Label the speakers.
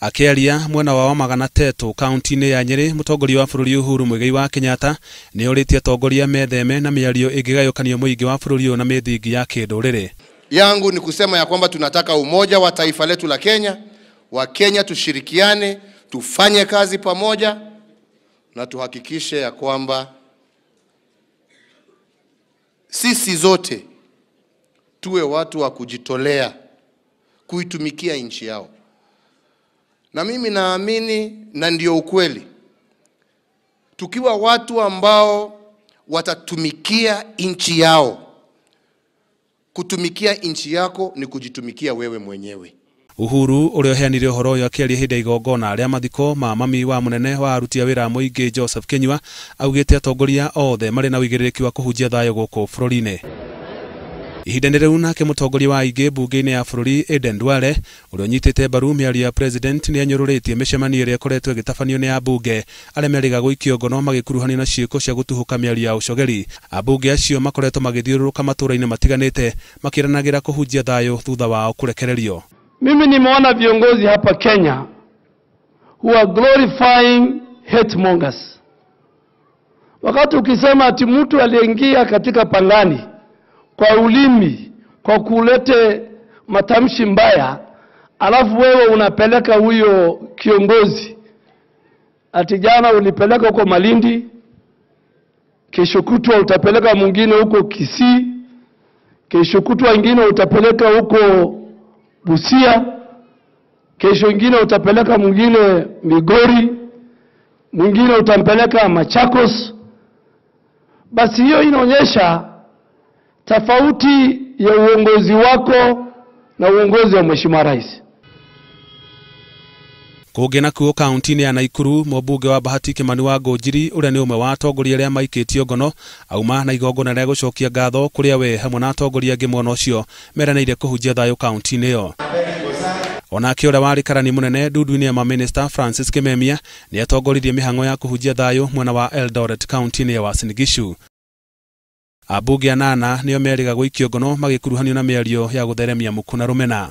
Speaker 1: Akĩaria mwena wa Wamagana Tetu kaunti-inĩ ya Nyeri, mũtongoria wa bũrũri Uhuru Muigai wa Kenyatta nĩ orĩtie atongoria metheme na mĩario ĩngĩgayũkanio mũingĩ wa bũrũri ũyũ na mĩthingi ya kĩndũrĩrĩ.
Speaker 2: Yangu ni kusema ya kwamba tunataka umoja wa taifa letu la Kenya. Wakenya tushirikiane, tufanye kazi pamoja na tuhakikishe ya kwamba sisi zote tuwe watu wa kujitolea kuitumikia nchi yao. Na mimi naamini, na ndio ukweli, tukiwa watu ambao watatumikia nchi yao, kutumikia nchi yako ni kujitumikia wewe mwenyewe.
Speaker 1: Uhuru ũrĩa ũheanire ũhoro ũyũ akĩaria hĩndĩ ya igongona rĩa mathiko ma mami wa mũnene wa aruti a wĩra a mũingĩ Joseph Kinyua augĩte atongoria othe marĩ na ũigĩrĩrĩki wa kũhunjia thayũ gũkũ bũrũri-inĩ. Ihinda-inĩ rĩu nake mũtongoria wa aingĩ mbunge-inĩ ya bũrũri Aden Duale ũrĩa ũnyitĩte mbaru mĩario ya president nĩ anyũrũrĩtie mĩcemanio ĩrĩa ĩkoretwo ĩgĩtabanio nĩ ambunge arĩa merĩga gũikio ngono magĩkuruhanio na ciĩko cia gũtuhũka mĩario ya ũcogeri. Ambunge acio makoretwo magĩthiũrũrũka matũũra-inĩ matiganĩte makĩranagĩra kũhunjia thayũ thutha wao kũrekererio.
Speaker 3: Mimi nimeona viongozi hapa Kenya who are glorifying hate mongers. Wakati ukisema ati mtu aliingia katika pangani kwa ulimi, kwa kulete matamshi mbaya, alafu wewe unapeleka huyo kiongozi ati jana ulipeleka huko Malindi, kesho kutwa utapeleka mwingine huko Kisii, kesho kutwa mwingine utapeleka huko Busia, kesho ingine utapeleka mwingine Migori, mwingine utampeleka Machakos. Basi hiyo inaonyesha tofauti ya uongozi wako na uongozi wa Mheshimiwa Rais.
Speaker 1: Kũngĩ nakuo kaunti-inĩ ya Naikuru, mũmbunge wa Bahati Kimani wa Ngũnjiri ũrĩa nĩ ũmwe wa atongoria arĩa maikĩtio ngono auma na igongona rĩa gũcokia ngatho kũrĩa we hamwe na atongoria angĩ mwena ũcio meranĩire kũhunjia thayũ kaunti-inĩ ĩyo. Onake ũrĩa warĩ karani mũnene ndundu-inĩ ya mamĩnĩsta Francis Kimemia nĩ atongoririe mĩhang'o ya kũhunjia thayũ mwena wa Eldoret kaunti-inĩ ya Uasin Gishu. Ambunge anana nĩo merĩga gũikio ngono magĩkuruhanio na mĩario ya gũtheremia muku na rũmena.